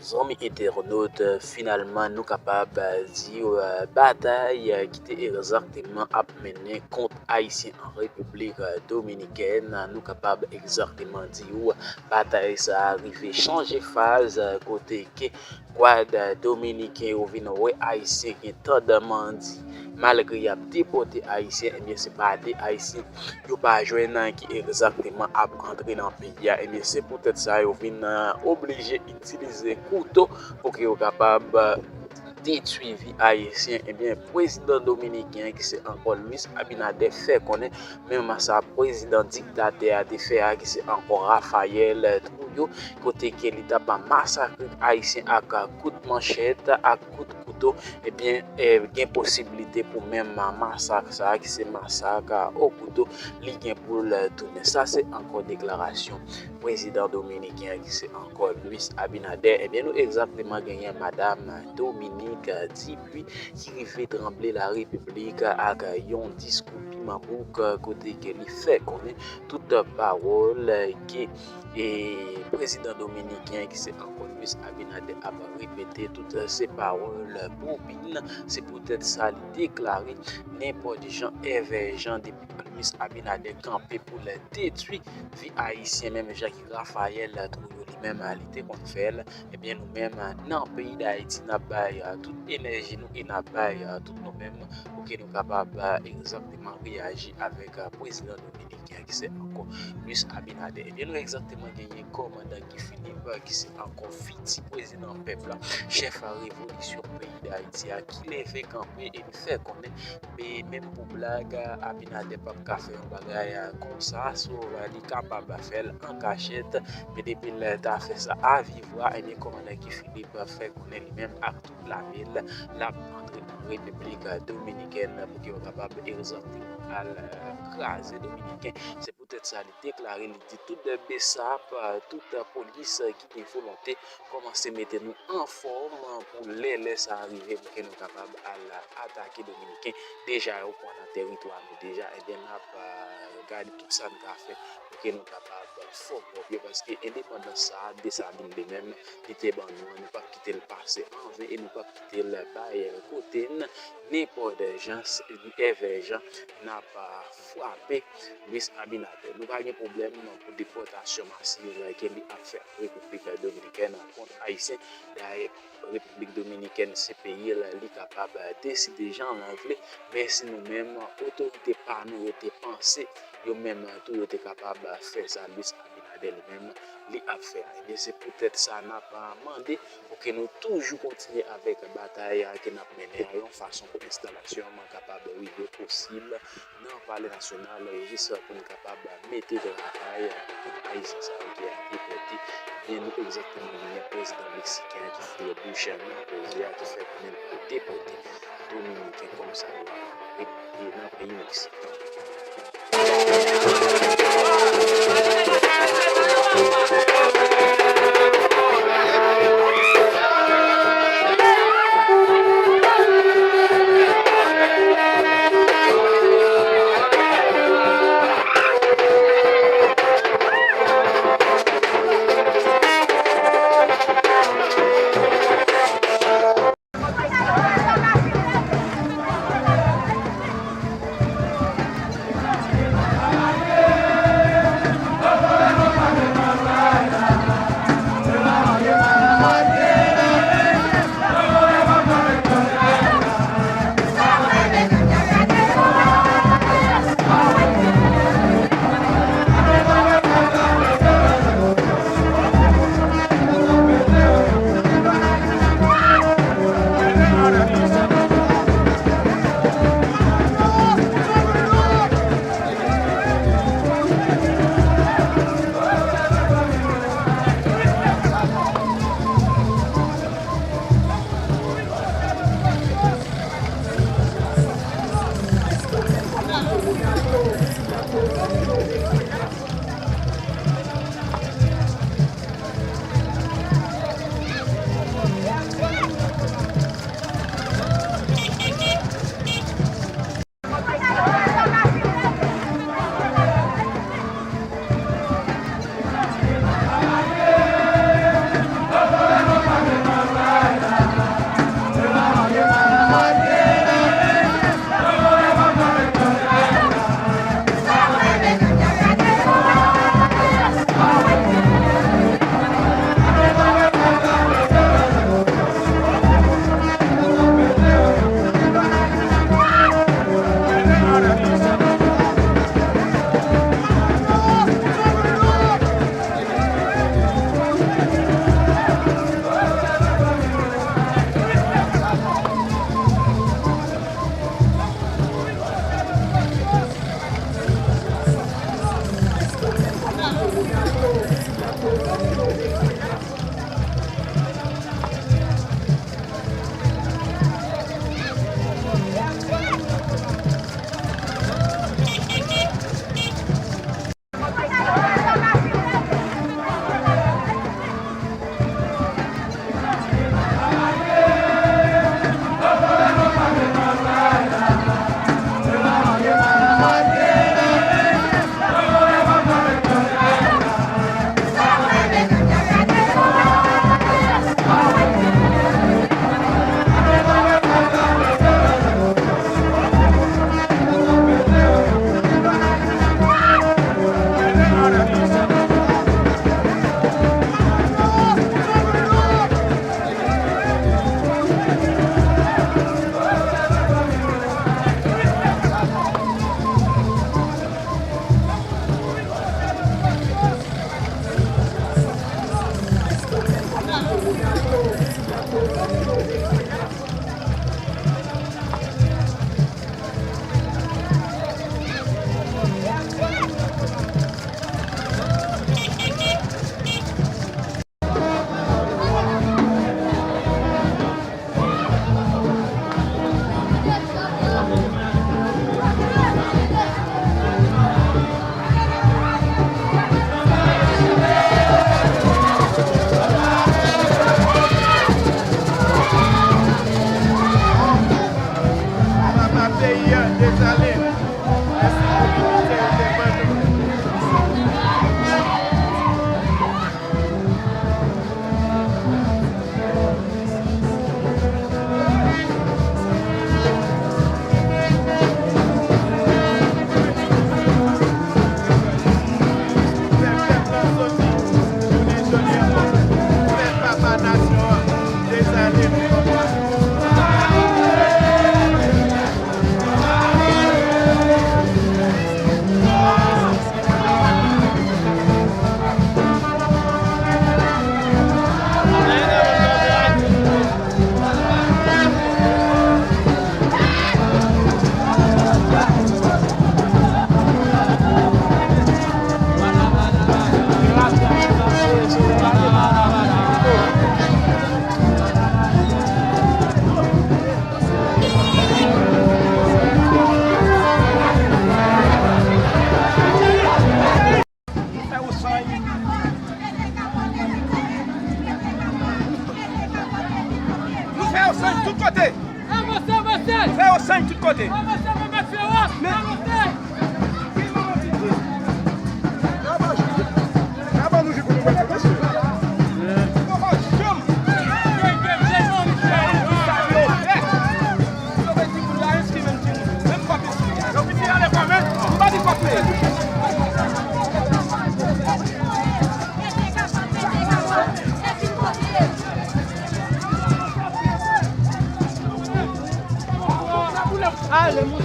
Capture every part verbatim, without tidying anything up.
Zanmi entènot, finalman, nou kapab di w, eh, batay, eh, ki te egzakteman ap mennen kont Ayisyen an Repiblik, eh, Dominikèn, nou kapab egzakteman di w, batay sa a rive chanje faz, eh, kote ke Gad dominiken yo vin wè Ayisyen gen tan de mandi, malgre y ap depòte Ayisyen, ebyen, se pa de Ayisyen yo pa jwenn ki egzakteman ap antre nan peyi a. Ebyen, se poutèt sa yo vin, eh, oblije itilize kouto pou ke yo kapab, eh, detwi vi Ayisyen. Ebyen, prezidan dominiken an, ki se ankò Luis Abinader, fè konnen menm sa prezidan diktatè a te fè a, ki se ankò Rafael Trujillo, kote ke li t ap masakre Ayisyen ak kout manchèt, ak kout kouto, ebyen, eh, gen posiblite pou menm masak sa a, ki se masak o kouto, li gen pou l tounen. Sa se ankò deklarasyon prezidan dominiken an, ki se ankò Luis Abinader. Ebyen, nou egzakteman genyen Madam Dominique Dupuy ki rive tranble larepiblik ak yon diskou piman bouk, kote ke li fè konnen tout pawòl ke, e, prezidan dominiken, ki se ankò Luis Abinader, ap repete, tout se pawòl bobin. Se poutèt sa li deklare nenpòt jan, èvè jan depi Luis Abinader kanpe pou l detwi vi Ayisyen, menm jan ki Rafael Trujillo li menm li te konn fè l. Ebyen, nou menm, nan peyi Dayiti, n ap bay, eh, tout enèji nou e n ap bay, eh, tout nou menm pou ke nou kapab, eh, egzakteman reyaji avèk, eh, prezidan dominiken an, ki se ankò Luis Abinader. Ebyen, nou egzakteman genyen kòmandan Guy Philippe, eh, ki se ankò fiti prezidan pèp la, chèf revolisyon peyi Dayiti a, ki leve kanpe e li fè konnen, men menm pou blag, Abinader p ap ka fè yon bagay, eh, konsa, so, eh, li kapab fè l an kachèt, men depi l ta fè sa avivwa, ebyen, kòmandan Guy Philippe fè konnen li menm ak tout lame l, l ap antre nan Repiblik Dominikèn pou ke yo kapab egzakteman al, eh, kraze Dominiken. Se poutèt sa li deklare, li di tout besap, tout polis ki gen volonte, kòmanse mete nou anfòm pou lè, lè sa a rive, pou ke nou kapab al atake Dominiken. Deja, yo pran nan tèritwa nou deja, ebyen, n ap, eh, gade tout sa n ka fè pou ke nou kapab fè pwòp yo, paske endepandans sa a, Desalin li menm, li te ban nou an, nou p ap kite l pase anven e nou p ap kite l bay kote n nenpòt jan, èvè jan n ap, eh, frape Luis Abinader. Nou pa gen pwoblèm pou depòtasyon masiv ke li ap fè Repiblik Dominikèn kont Ayisyen. Dayè, Repiblik Dominikèn se peyi l, li kapab deside jan l vle, men si nou menm, otorite pa nou yo te panse, yo menm tou yo te kapab fè sa Luis Abinader li menm li ap fè a. Ebyen, se poutèt sa n ap mande pou ke nou toujou kontinye avèk batay ke n ap mennen an, yon fason pou enstalasyon an kapab rive posib nan Palè Nasyonal, jis pou n kapab mete travay Ayisyen sa yo ki ap depòte. Ebyen, nou egzakteman genyen prezidan meksiken ki foure bouch nan koze a, ki fè konnen l pral depòte Dominiken kòm sa dwa e nan peyi Meksik. Yo sann tout kote. Avanse, avanse. Fè yo sann tout kote. Avanse, avanse, fè yo. Men, avanse. Ale, monte.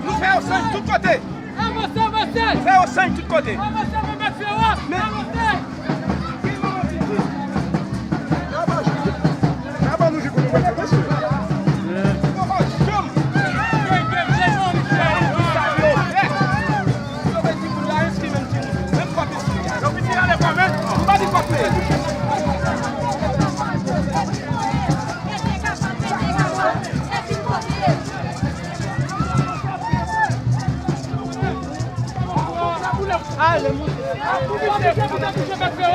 Nou fè yo sann tout kote. Avanse, avanse. Nou fè yo sann tout kote. Avanse, avanse, fè yo. Men, avanse. Ale, monte.